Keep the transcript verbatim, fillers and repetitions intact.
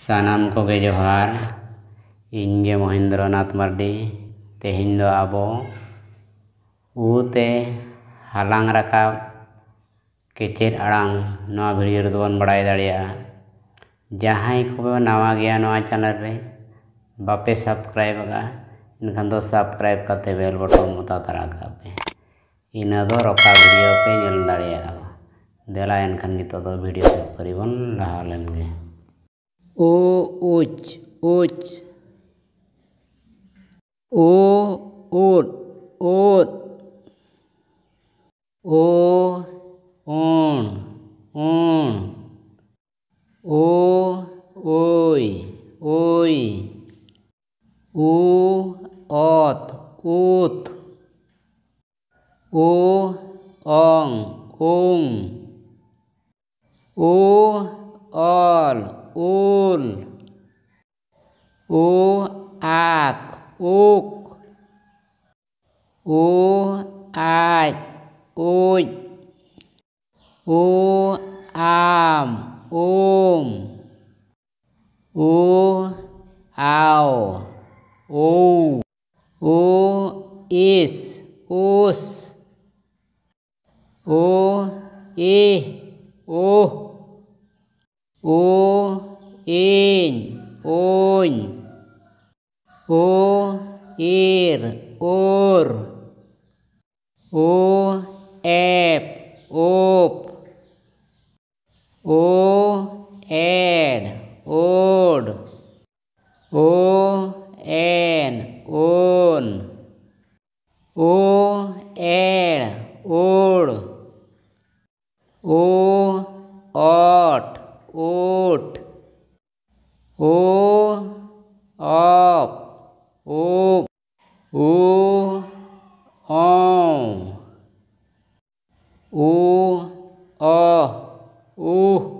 ᱥᱟᱱᱟᱢ ᱠᱚᱜᱮ ᱡᱚᱦᱟᱨ᱾ ᱤᱧ ᱜᱮ ᱢᱚᱦᱮᱱᱫᱨᱚᱱᱟᱛᱷ ᱢᱟᱨᱰᱤ᱾ ᱛᱮᱦᱮᱧ ᱫᱚ ᱟᱵᱚ ᱩ ᱛᱮ ᱦᱟᱞᱟᱝ ᱨᱟᱠᱟᱵ ᱠᱮᱪᱮᱫ ᱟᱲᱟᱝ ᱱᱚᱣᱟ video ᱨᱮᱫᱚ ᱵᱚᱱ ᱵᱟᱲᱟᱭ ᱫᱟᱲᱮᱭᱟᱜᱼᱟ᱾ ᱡᱟᱦᱟᱸᱭ ᱠᱚ ᱱᱟᱣᱟ ᱜᱮᱭᱟ ᱱᱚᱣᱟ channel ᱨᱮ, ᱵᱟᱯᱮ subscribe ᱟᱠᱟᱫᱼᱟ, ᱮᱱᱠᱷᱟᱱ ᱫᱚ subscribe ᱠᱟᱛᱮ bell button ᱚᱛᱟ ᱛᱟᱨᱟ ᱠᱟᱜ ᱯᱮ᱾ ᱤᱱᱟᱹ ᱫᱚ ᱨᱚᱠᱟ video ᱯᱮ ᱧᱮᱞ ᱫᱟᱲᱮᱭᱟᱜᱼᱟ᱾ ᱫᱮᱞᱟ ᱮᱱᱠᱷᱟᱱ ᱱᱤᱛᱚᱜ ᱫᱚ video ᱥᱮᱫ ᱯᱟᱹᱨᱤ ᱵᱚᱱ ᱞᱟᱦᱟ ᱞᱮᱱ ᱜᱮ᱾ ᱳ ᱩᱪ, ᱩᱪ᱾ ᱳ ᱳᱫ, ᱳᱫ᱾ ᱳ ᱳᱬ, ᱳᱬ᱾ ᱳ ᱳᱭ, ᱳᱭ᱾ ᱳ ᱚᱛ, ᱳᱛ᱾ ᱳ ᱚᱝ, ᱳᱝ᱾ ᱳ ᱚᱞ, ᱳᱞ᱾ ᱳ ᱟᱠ, ᱳᱠ᱾ ᱳ ᱟᱡ, ᱳᱡ᱾ ᱳ ᱟᱢ, ᱳᱢ᱾ ᱳ ᱟᱣ, ᱳᱣ᱾ ᱳ ᱤᱥ, ᱳᱥ᱾ ᱳ ᱤᱦ, ᱳᱦ᱾ ᱳ ᱤᱧ, ᱳᱧ᱾ ᱳ ᱤᱨ, ᱳᱨ᱾ ᱳ ᱮᱯ, ᱳᱯ᱾ ᱳ ᱮᱰ, ᱳᱰ᱾ ᱳ ᱮᱱ, ᱳᱱ᱾ ᱳ ᱮᱲ, ᱳᱲ᱾ ᱳ ᱚᱴ, ᱳᱴ᱾ ᱳ ᱚᱯ, ᱳᱯ᱾ ᱳ ᱚᱸᱣ᱾ ᱳ ᱚᱦ, ᱳᱦ᱾